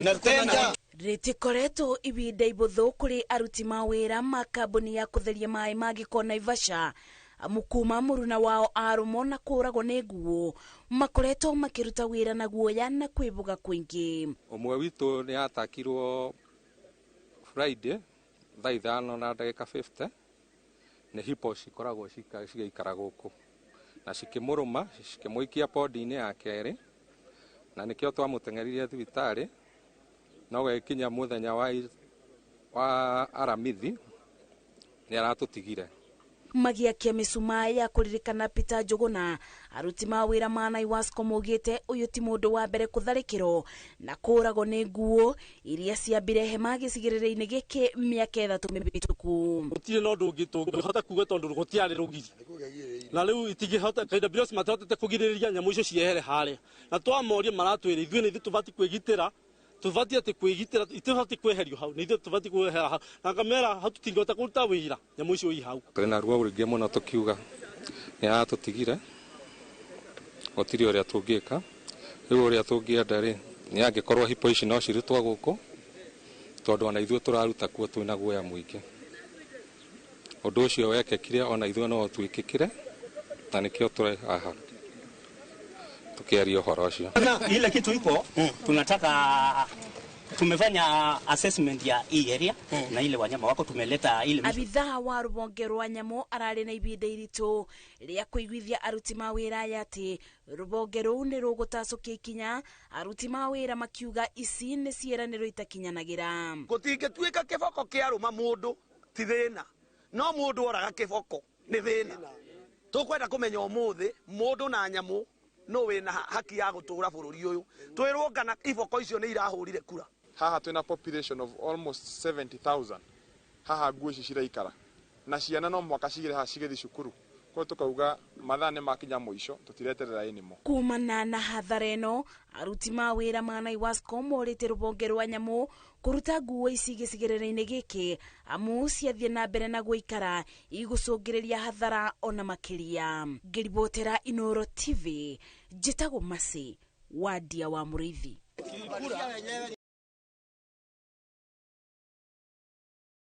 Rĩtikoretwo ibinda ibũthũ kũrĩ aruti mawĩra ma kambuni ya kũtheria maĩ ma gĩko Naivasha, amu kuma mũruna wao arũmwo na kũragwo nĩ nguo makoretwo makĩruta wĩra na guoya na kwĩbuga kwingĩ. Ũmwe witũ nĩ atakirwo Friday thaa 5:50 nĩ hippo cikoragwo cigĩikara gũkũ na cikĩmũrũma cikĩmũikia podi-inĩ ya kerĩ, na nĩkĩo twamũteng'eririe thibitarĩ, no gũgĩkinya mũthenya wa Aramithi nĩ aratũtigire. Magĩakia mĩcumaa ya kũririkana Peter Njuguna, aruti mawĩra ma Naiwasco maugĩte ũyũ ti mũndũ wa mbere kũtharĩkĩrwo na kũragwo nĩ nguo iria ciambire hema gĩcigĩrĩra-inĩ gĩkĩ mĩaka 3 mĩhĩtũku. Gũtirĩ na ũndũ ũngĩ tũngĩhota kuga tondũ gũtiarĩ rũgiri, na rĩu itingĩhota KWS matihotete kũgirĩrĩria nyamũ icio ciehere harĩa, na twamoria maratwĩra ithuĩ nĩ ithuĩ tũbatiĩ kwĩgitĩra, tũbatiĩ atĩ kwĩgitĩra, itibatiĩ kweherio hau, nĩ ithuĩ tũbatiĩ kwehera hau, na ngamera hau tũtingĩhota kũruta wĩra nyamũ icio i hau. Twĩna ruo rũingĩ mũno tũkiuga nĩ aratũtigire, gũtirĩ ũrĩa tũngĩka. Rĩu ũrĩa tũngĩenda rĩ, nĩ angĩkorwo hippo ici no cirutwo gũkũ, tondũ ona ithuĩ tũraruta kuo twĩna guoya mũingĩ. Ũndũ ũcio wekĩkire ona ithuĩ no twĩkĩkire, na nĩkĩo tũrĩ haha tukiaria ũhoro ũcio. Ile kitu iko tunataka, tumefanya assessment ya hii area na ile wanyama wako tumeleta ile Abithaa wa rũhonge rwa nyamũ ararĩ na ibinda iritũ rĩa kũiguithia aruti mawĩra aya atĩ rũhonge rũu nĩ rũgũtacũkia ikinya, aruti mawĩra makiuga ici nĩ ciĩranĩro itakinyanagĩra. Gũtingĩtuĩka kĩboko kĩarũma mũndũ ti thĩna, no mũndũ oraga kĩboko nĩ thĩna. Tũkwenda kũmenya ũmũthĩ mũndũ na nyamũ no wĩna haki ya gũtũra bũrũri ũyũ. Twĩrwo kana iboko icio nĩ irahũrire kura. Haha twĩna population of almost 70,000. Haha nguo ici ciraikara na ciana no mũhaka cigĩre haha cigĩthiĩ cukuru, koguo tũkauga mathaa nĩ makinya mũico, tũtireterera anymore. Kumana na hathara ĩno, aruti mawĩra ma Naiwasco morĩte rũhonge rwa nyamũ kũruta nguo ici gĩcigĩrĩra-inĩ gĩkĩ, amu ciathiĩ na mbere na gũikara igũcũngĩrĩria hathara ona makĩria. Ngĩribotera Inooro TV, njĩtagwo Mercy Wandia wa Mũrĩithi.